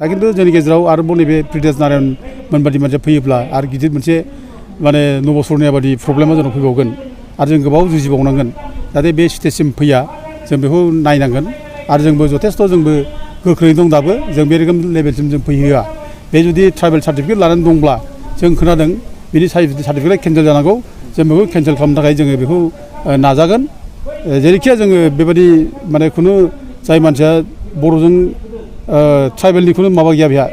दा खिन्थु जोंनि गेजेराव आरोबाव नैबे प्रिथिराज नारायण मोनबादि मानसिया फैयोब्ला आरो गिदिर मोनसे माने नब सरनिया बादि प्रब्लेमा जोंनाव फैबावगोन आरो जों गोबाव जुजिबावनांगोन जाहाथे बे स्टेजसिम फैया जों बेखौ नायनांगोन आरो जोंबो जथेस्थ' जोंबो गोख्रोङै दं दाबो जों बे रोखोम लेभेलसिम जों फैहोआ बे जुदि ट्राइबेल सार्टिफिकेट लानानै दंब्ला जों खोनादों बिनि सार्टिफिकेट केन्सेल जानांगौ जों बेखौ केन्सेल खालामनो थाखाय जोङो बेखौ नाजागोन जेरैखिया जोङो बेबायदि माने खुनु जाय मानसिया बर'जों ट्राइबेलनि खुनु माबा गैया बेहा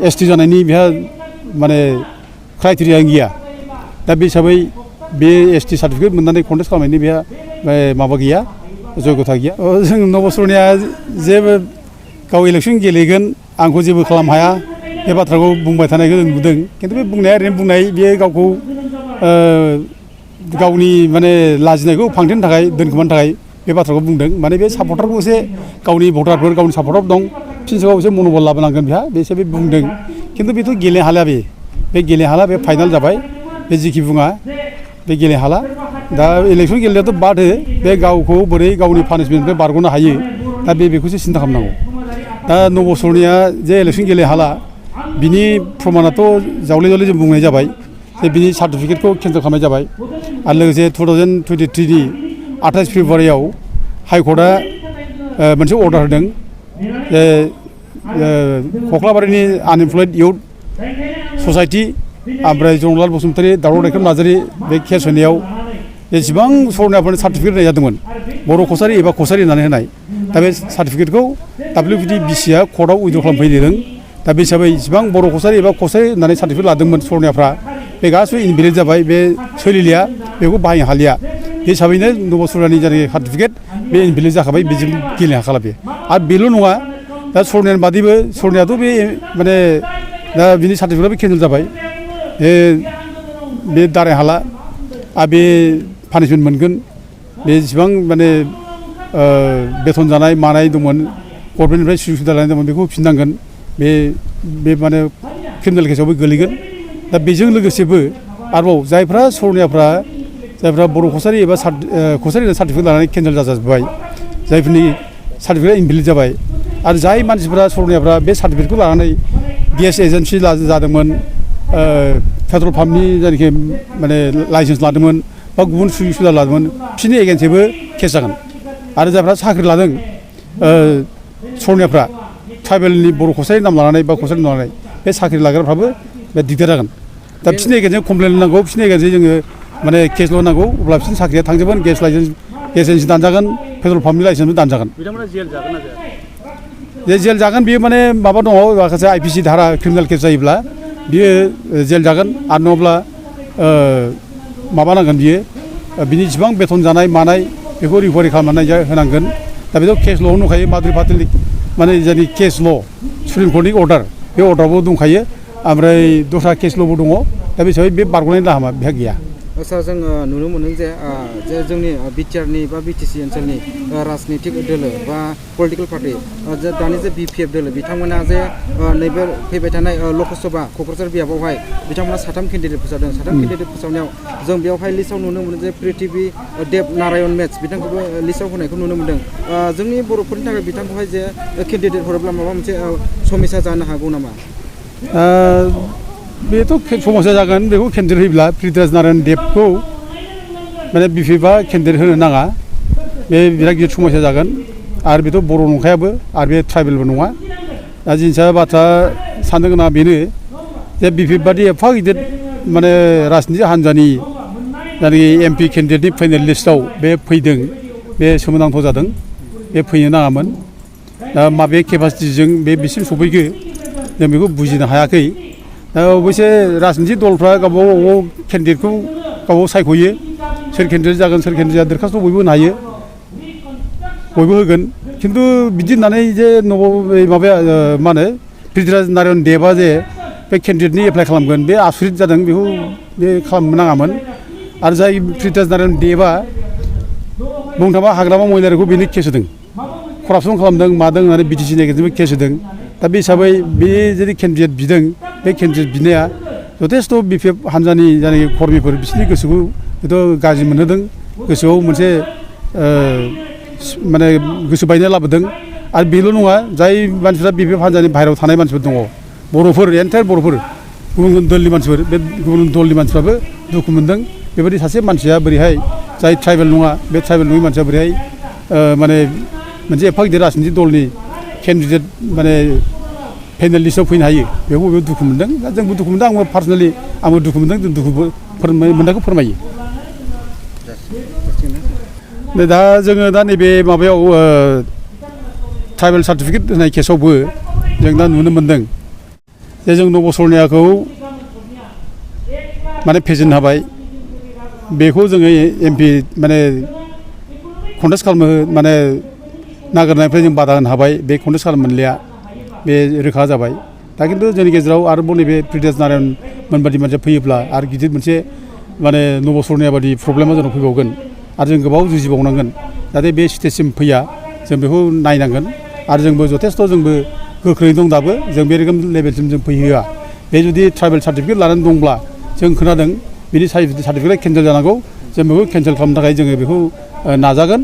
एसटि जानायनि बेहा माने क्राइटेरिया गैया दा बे हिसाबै बे एसटि सार्टिफिकेट मोननानै कन्टेस्ट खालामनायनि बेहा माबा गैया जयगथा गैया जों नब सरनिया जेबो गाव इलेक्सन गेलेगोन आंखौ जेबो खालामनो हाया बे बाथ्राखौ बुंबाय थानायखौ जों नुदों खिन्थु बे बुंनाया ओरैनो बुंनाय बेयो गावखौ गावनि माने लाजिनायखौ फांथेनो थाखाय दोनखोमानो थाखाय बे बाथ्राखौ बुंदों माने बे सापर्टारखौ एसे गावनि भटारफोर गावनि सापर्टार दं फिनसेआव एसे मन'बल लाबोनांगोन बेहा बे हिसाबै बुंदों खिन्थु बेथ' गेलेनो हाला बे गेलेनो हाला बे फाइनाल जाबाय बे जिखि बुङा बे गेलेनो हाला दा इलेक्सन गेलेनायाथ' बाद हो बे गावखौ बोरै गावनि पानिशमेन्टनिफ्राय बारग'नो हायो दा बेखौसो सिन्था खालामनांगौ दा नब सरनिया जे इलेक्सन गेलेनो हाला बिनि प्रमानाथ' जावले जावले जों बुंनाय जाबाय जे बिनि सार्टिफिकेटखौ केन्सेल खालामनाय जाबाय आरो लोगोसे 2023नि 28 फेब्रुवारियाव हाइकर्टआ मोनसे अर्डार होदों जे कख्लाबारिनि आनइमप्लयड इउथ ससाइटि ओमफ्राय जनरलाल बसुमतारी दावराव दैखोम नार्जारि बे केस होनायाव जेसेबां सरनियाफोरनो सार्टिफिकेट होनाय जादोंमोन बर' कसारि एबा कसारि होननानै होनाय दा बे सार्टिफिकेटखौ WPDBCआ कर्टआव उइद्र' खालामफैदों दा बे हिसाबै इसिबां बर' कसारि एबा कसारि होननानै सार्टिफिकेट लादोंमोन सरनियाफ्रा बे गासिबो इनभेलिड जाबाय बे सोलिलिया बेखौ बाहायनो हालिया बे हिसाबैनो नब सरनियानि जायनाखि सार्टिफिकेट बे इनभेलिड जाखाबाय बेजों गेलेनो हाखाला बे आरो बेल' नङा दा सरनियानि बादैबो सरनियाथ' बे माने दा बिनि सार्टिफिकेटआबो केन्सेल जाबाय बे दाराय हाला आरो बे पानिशमेन्ट मोनगोन बे जेसेबां माने बेथन जानाय मानाय दंमोन गभर्नमेन्टनिफ्राय सुजुग सुबिदा लानाय दंमोन बेखौ होफिननांगोन बे माने क्रिमिनेल केसावबो गोलैगोन दा बेजों लोगोसेबो आरोबाव जायफ्रा सरनियाफ्रा जायफ्रा बर' कसारि एबा कसारि सार्टिफिकेट लानानै केन्सेल जाजोब्बाय जायफोरनि सार्टिफिकेटआ इनभेलिड जाबाय आरो जाय मानसिफ्रा सरनियाफ्रा बे सार्टिफिकेटखौ लानानै गेस एजेन्सि जादोंमोन पेट्रल पाम्पनि जायनाखि माने लाइसेन्स लादोंमोन बा गुबुन सुजुग सुबिदा लादोंमोन बिसोरनि एगेन्स्टैबो केस जागोन आरो जायफ्रा साख्रि लादों सरनियाफ्रा ट्राइबेलनि बर' कसारि नाम लानानै बा कसारि नाम लानानै बे साख्रि लाग्राफ्राबो बे दिगदार जागोन दा बिसोरनि एगेन्स्टजों कमप्लेन होनांगौ बिसोरनि एगेन्स्टजों जोङो माने केसल' होनांगौ अब्ला बिसोरनि साख्रिया थांजोबगोन गेस लाइसेन्स दानजागोन पेट्रल पाम्पनि लाइसेन्सबो दानजागोन बिथांमोना जेल जागोन ना जाया जे जेल जागोन बेयो माने माबा दङ माखासे IPC धारा क्रिमिनेल केस जायोब्ला बियो जेल जागोन आरो नङाब्ला माबा नांगोन बियो बिनि जेसेबां बेथन जानाय मानाय बेखौ रिकभारि खालामनानै होनांगोन दा बेथ' केस ल'आवनो दंखायो माधुरि पाटिलनि माने जायनि केस ल' सुप्रिम कर्टनि अर्डार बे अर्डाराबो दंखायो ओमफ्राय दस्रा केस ल'बो दङ दा बे हिसाबै बे बारग'नायनि लामा बेहा गैया सार जोङो नुनो मोनदों जे जोंनि बिटिआरनि बा BTC ओनसोलनि राजनितिक दोलो बा पलिटिकेल पार्टि दानि जे BPF दोलो बिथांमोना जे नैबे फैबाय थानाय लकसभा क'क्राझार बियाबावहाय बिथांमोना 3 केन्डिडेट फोसावदों 3 केन्डिडेट फोसावनायाव जों बेवहाय लिस्टआव नुनो मोनो जे प्रिथिबि देब नारायण मेथ्स बिथांखौबो लिस्टआव होनायखौ नुनो मोनदों जोंनि बर'फोरनि थाखाय बिथांखौहाय जे केन्डिडेट हरोब्ला माबा मोनसे समस्या जानो हागौ नामा बेथ' समस्या जागोन बेखौ केन्डिडेट होयोब्ला प्रिथिराज नारायण देबखौ माने BPFआ केन्डिडेट होनो नाङा बे बिराद गिदिर समस्या जागोन आरो बेथ' बर' नंखायाबो आरो बे ट्राइबेलबो नङा दा जिनिसा बाथ्रा साननो गोनाङा बेनो जे BPF बादि एफा गिदिर माने राजनितिक हान्जानि जायनाखि MP केन्डिडेटनि फाइनेल लिस्टआव बे फैदों बे सोमोनांथाव जादों बे फैनो नाङामोन दा माबे केपासिटिजों बे बिसिम सफैखो जों बेखौ बुजिनो हायाखै दा अबयसे राजनितिक दलफ्रा गावबागाव केन्डिडेटखौ गावबागाव सायख'यो सोर केन्डिडेट जागोन सोर केन्डिडेट जाया दरखास्त' बयबो होनो हायो बयबो होगोन खिन्थु बिदि होननानै जे माबाया मा होनो प्रिथिराज नारायण देबआ जे बे केन्डिडेटनि एप्लाइ खालामगोन बे आसुरित जादों बेखौ बे खालामनो नाङामोन आरो जाय प्रिथिराज नारायण देबआ बुंनो थाङोबा हाग्रामा महिलारिखौ बेनो केस होदों करापसन खालामदों मादों होननानै BTCनि एगेन्स्टजोंबो केस होदों दा बे हिसाबै बे जुदि केन्डिडेट बिदों बे केन्डिडेट बिनाया जथेस्थ' BPF हान्जानि जायनाखि कर्मिफोर बिसोरनि गोसोखौ हयथ' गाज्रि मोनहोदों गोसोआव मोनसे माने गोसो बायनाय लाबोदों आरो बेल' नङा जाय मानसिफ्रा बिपिएफ हान्जानि बाहेरायाव थानाय मानसिफोर दङ बर'फोर एन्टायार बर'फोर गुबुन गुबुन दलनि मानसिफोर बे गुबुन दलनि मानसिफ्राबो दुखु मोनदों बेबायदि सासे मानसिया बोरैहाय जाय ट्राइबेल नङा बे ट्राइबेल नङि मानसिया बोरैहाय माने मोनसे एफा गिदिर राजनिति दलनि केन्डिडेट माने फाइनेल लिस्टआव फैनो हायो बेखौ बयबो दुखु मोनदों दा जोंबो दुखु मोनदों आंबो पार्सनेलि आंबो दुखु मोनदों जों दुखु मोननायखौ फोरमायो दा जोङो दा नैबे माबायाव ट्राइबेल सार्टिफिकेट होनाय केसावबो जों दा नुनो मोनदों जे जों नब सरनियाखौ माने फेजेननो हाबाय बेखौ जोङो एमपि माने कन्टेस्ट खालामनो माने नागिरनायनिफ्राय जों बादा होनो हाबाय बे कन्टेस्ट खालामनो मोनलिया बे रोखा जाबाय दा खिन्थु जोंनि गेजेराव आरोबाव नैबे प्रिथिराज नारायण मोनबादि मानसिया फैयोब्ला आरो गिदिर मोनसे माने नब सरनिया बादि प्रब्लेमा जोंनाव फैबावगोन आरो जों गोबाव जुजिबावनांगोन जाहाथे बे स्टेजसिम फैया जों बेखौ नायनांगोन आरो जोंबो जथेस्थ' जोंबो गोख्रै दं दाबो जों बे रोखोम लेभेलसिम जों फैहोआ बे जुदि ट्राइबेल सार्टिफिकेट लानानै दंब्ला जों खोनादों बिनि सार्टिफिकेट केन्सेल जानांगौ जों बेखौ केन्सेल खालामनो थाखाय जोङो बेखौ नाजागोन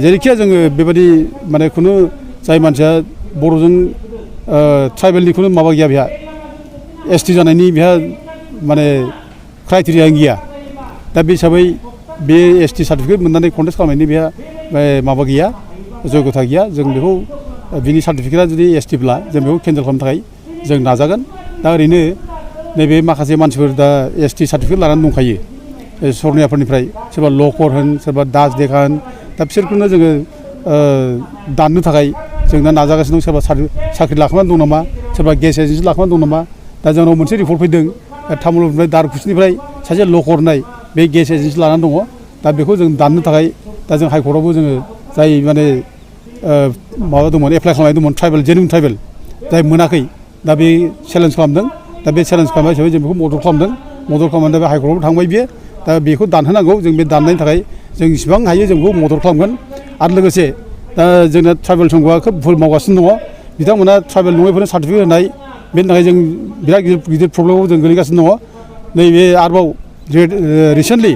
जेरैखिया जोङो बेबायदि माने खुनु जाय मानसिया बर'जों ट्राइबेलनि खुनु माबा गैया बेहा एसटि जानायनि बेहा माने क्राइटेरिया गैया दा बे हिसाबै बे एसटि सार्टिफिकेट मोननानै कन्टेस्ट खालामनायनि बेहा माबा गैया जयगथा गैया जों बेखौ बिनि सार्टिफिकेटआ जुदि एसटिब्ला जों बेखौ केन्सेल खालामनो थाखाय जों नाजागोन दा ओरैनो नैबे माखासे मानसिफोर दा एसटि सार्टिफिकेट लानानै दंखायो सरनियाफोरनिफ्राय सोरबा लकर होन सोरबा दास देखा होन दा बिसोरखौनो जोङो दाननो थाखाय जों दा नाजागासिनो दं सोरबा साख्रि लाखोमानानै दं नामा सोरबा गेस एजेन्सि लाखोमानानै दं नामा दा जोंनाव मोनसे रिपर्ट फैदों तामुलपुरनिफ्राय दारखुसिनिफ्राय सासे लकर होननाय बे गेस एजेन्सि लानानै दङ दा बेखौ जों दाननो थाखाय दा जों हाइकर्टआवबो जोङो जाय माने माबा दंमोन एप्लाइ खालामनाय दंमोन ट्राइबेल जेनुइन ट्राइबेल जाय मोनाखै दा बे चेलेन्ज खालामदों दा बे चेलेन्ज खालामनाय हिसाबै जों बेखौ मदद खालामदों मदद खालामनानै दा बे हाइकर्टआवबो थांबाय बियो दा बेखौ दानहोनांगौ जों बे दाननायनि थाखाय जों इसिबां हायो जों बेखौ मदद खालामगोन आरो लोगोसे दा जोंना ट्राइबेल संघआ खोब भुल मावगासिनो दङ बिथांमोना ट्राइबेल नङैफोरनो सार्टिफिकेट होनाय बेनि थाखाय जों बिराद गिदिर प्रब्लेमाव जों गोलैगासिनो दङ नैबे आरोबाव रिसेन्टलि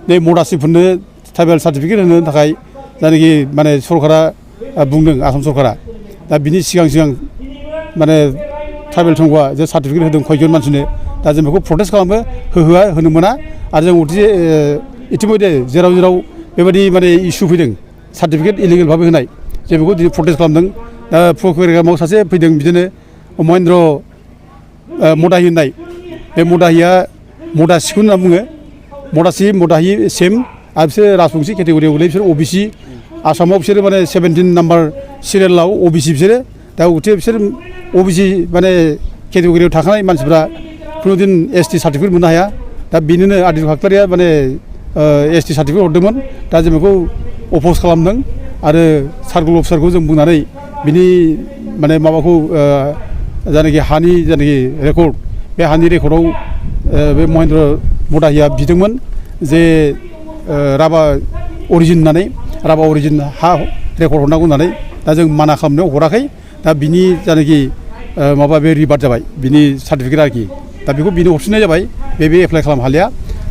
नै मदासिफोरनो ट्राइबेल सार्टिफिकेट होनो थाखाय जायनाखि माने सरकारा बुंदों आसाम सरकारा दा बिनि सिगां माने ट्राइबेल संघआ जे सार्टिफिकेट होदों कयजन मानसिनो दा जों बेखौ प्रटेस्ट खालामो होहोआ होनो मोना आरो जों इतिमयधे जेराव बेबायदि माने इसु फैदों सार्टिफिकेट इलिगेल भाबै होनाय जों बेखौ दिनै प्रटेस्ट खालामदों दा प्रकुरियामाव सासे फैदों बिदिनो महेन्द्र मदाहि होननाय बे मदाहिया मदासिखौ होनना बुङो मदाहि सेम आरो बिसोर राजबंसि केटेगरियाव गोलैयो बिसोर अबिसि आसामाव बिसोरो माने 17 नाम्बार सिरियालाव अबिसि बिसोरो दा बिसोर अबिसि माने केटेगरियाव थाखानाय मानसिफ्रा खुनुदिन एसटि सार्टिफिकेट मोननो हाया दा बेनिनो आदिल खाख्लारिया माने एसटि सार्टिफिकेट हरदोंमोन दा जों बेखौ अपज खालामदों आरो सार्कल अफिसारखौ जों बुंनानै बिनि माने माबाखौ जायनाखि हानि जायनाखि रेकर्ड बे हानि रेकर्डआव बे महेन्द्र मदाहिया बिदोंमोन जे राभा अरिजिन होननानै राभा अरिजिन हा रेकर्ड हरनांगौ होननानै दा जों माना खालामनायाव हराखै दा बिनि जायनाखि माबा बे रिभार्ट जाबाय बिनि सार्टिफिकेट आरोखि दा बेखौ बिनो हरफिननाय जाबाय बे एप्लाइ खालामनो हालिया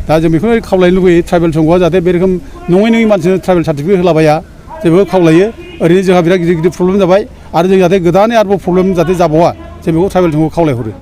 दा जों बेखौनो खावलायनो लुबैयो ट्राइबेल संघआ जाहाथे बे रोखोम नङै मानसिनो ट्राइबेल सार्टिफिकेट होलाबाया जों बेखौ खावलायो ओरैनो जोंहा बिराद गिदिर प्रब्लेम जाबाय आरो जों जाहाथे गोदानै आरोबाव प्रब्लेम जाहाथे जाबावा जों बेखौ ट्राइबेल संघखौ खावलायहरो